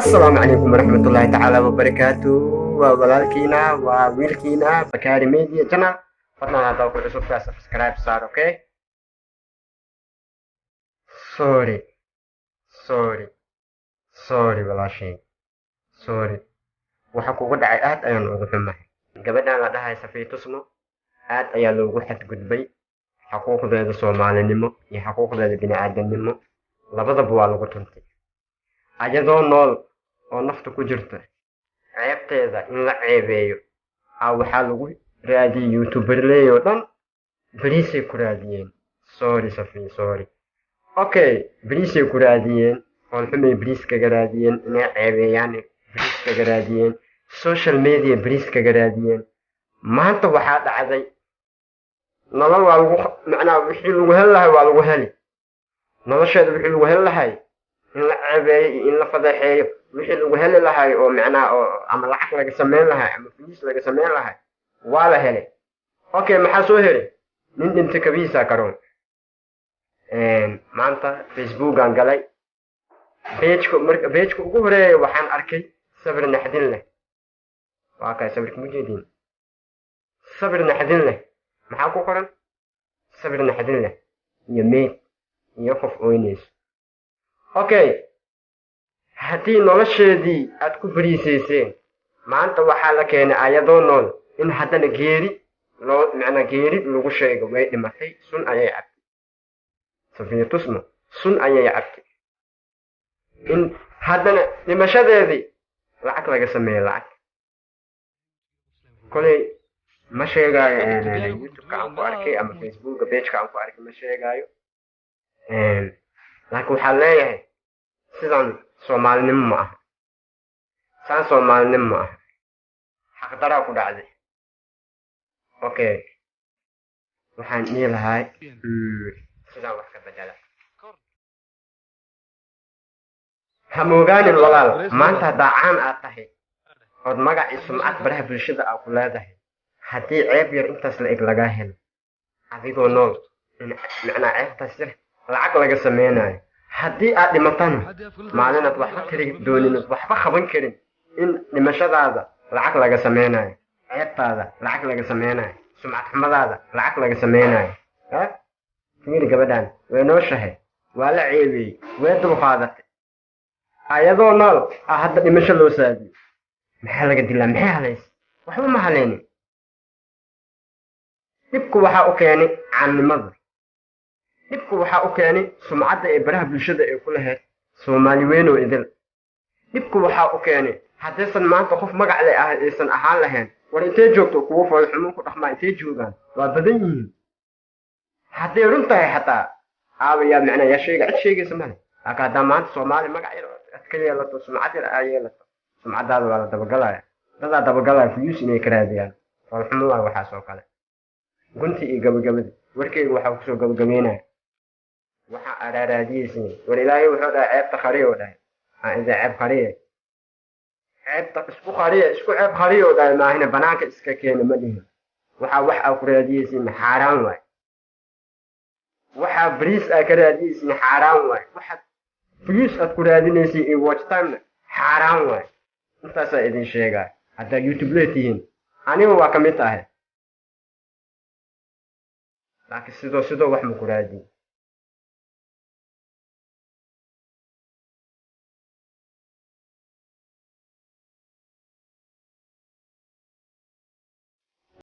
Asalaamu calaykum waraxmatullaahi tacaala wabarakaatu. Waa walaalkiina, waa wiilkiina Bakari Media Channel. Fadlan haddaa ku cusubtaa, subscribe saar. Okay, sorry, sorry, sorry, walaashay, sorry. Waxa kugu dhacay aad ayaan ugu xumahay. Gabadhan la dhahay Safiya Tusmo aad ayaa loogu xadgudbay. Xaquuqdeeda Soomaalinimo iyo xaquuqdeeda bini-aadamnimo labadaba waa lagu tuntay. Ayadoo nool oo nafta ku jirta ceebteeda in la ceebeeyo a waxaa lagu raadiyey youtuberley oo dhan beriisay ku raadiyeen. Sorry Safiya, sorry. Okay, beriisay ku raadiyeen, foolxumay beriis kaga raadiyeen, inay ceebeeyaan beriis kaga raadiyeen, social media beriis kaga raadiyeen. Maanta waxaa dhacday nolol waa lagu macnaa wixii lagu heli lahay waa lagu heli. Nolosheeda wixii lagu heli lahay, in la ceebeeyo iyo in la fadeexeeyo, wixii lagu heli lahay oo macnaha oo ama lacag laga sameyn lahay ama fliis laga sameyn lahay, waa la helay. Okay, maxaa soo helay? Nin dhinta kabihiisa karoon. Maanta Facebookan galay, pageka, marka pageka ugu horeeya waxaan arkay sawir naxdin leh. Waa kay sawirka, mujeediin? Sawir naxdin leh. Maxaa ku qoran? Sawir naxdin leh iyo meyd iyo qof oynayso. Okay, haddii nolosheedii aad ku bariisayseen, maanta waxaa la keenay ayadoo nool in haddana geeri loo macnaa geeri lagu sheego. Way dhimatay, sun ayay cabtay. Safiya Tusmo sun ayay cabtay. In haddana dhimashadeedii lacag laga sameeyo, lacag koley ma sheegaayo. YouTube-ka aan ku arkay ama Facebooka pageka aan ku arkay ma sheegaayo, laakiin waxaan leeyahay sidan Soomaalinimo ma aha, saan Soomaalinimo ma aha. Xaqdaraa ku dhacday. Okay, waxaan dhihi lahay sidaan wax ka bedela. Ha moogaanin walaal, maanta haddaa caan aad tahay ood magac iyo sumcad baraha bulshada aa ku leedahay, haddii ceeb yar intaas la eg lagaa helo adigoo nool, macnaa ceebtaas yar lacag laga sameynayo, haddii aad dhimatana maalinaad waxba tiri doonin ood waxba qaban karin, in dhimashadaada lacag laga sameynayo, ceebtaada lacag laga sameynayo, sumcad xumadaada lacag laga sameynayo. Ha fiiri, gabadhan way nooshahay, waa la ceebeeyey, way dulqaadatay. Ayadoo nool ah hadda dhimasho loo saadiyo. Maxaa laga dilaa? Maxay halaysa? Waxba ma haleynin. Dhibku waxaa u keenay caannimada, dhibku waxaa u keenay sumcadda ee baraha bulshada ay ku lahayd Soomaali weynoo idil. Dhibku waxaa u keenay haddaysan maanta qof magac le ah aysan ahaan lahayn, war intee joogto kuwo foolxumo ku dhaqmaa? Intee joogaan? Waa badan yihiin. Hadday run tahay xataa aawa yaa macnaa yaa sheega? Cid sheegaysa male. Laakiin haddaa maanta Soomaali magac yar aad ka yeelato, sumcad yar aa yeelato, sumcadaada waa la dabagalaya, dadaa dabagalaya views inay ka raadiyaan. Foolxumo waa waxaas oo kale. Gunti iyo gabagabadi warkeyga waxaa kusoo gabagabeynaya, waxaa araaraadiyeysiin, war Ilaahay wuxuu dhahay ceebta khariya oo dhahay aan idin ceeb khariye, ceebta isku khariya, isku ceeb khariya oo dhahay maahina banaanka iska keena ma dhihin. Waxaa wax aa ku raadiyeysiin xaaraan waay. Waxaa bariis aa ka raadiyeysiin xaaraan waay. Waxaad views aad ku raadinaysiin iyo watch timena xaaraan waay. Intaasaa idin sheegaa haddaa YouTube lee tihiin. Aniga waa ka mid tahay, laakiin sidoo wax ma ku raadiye.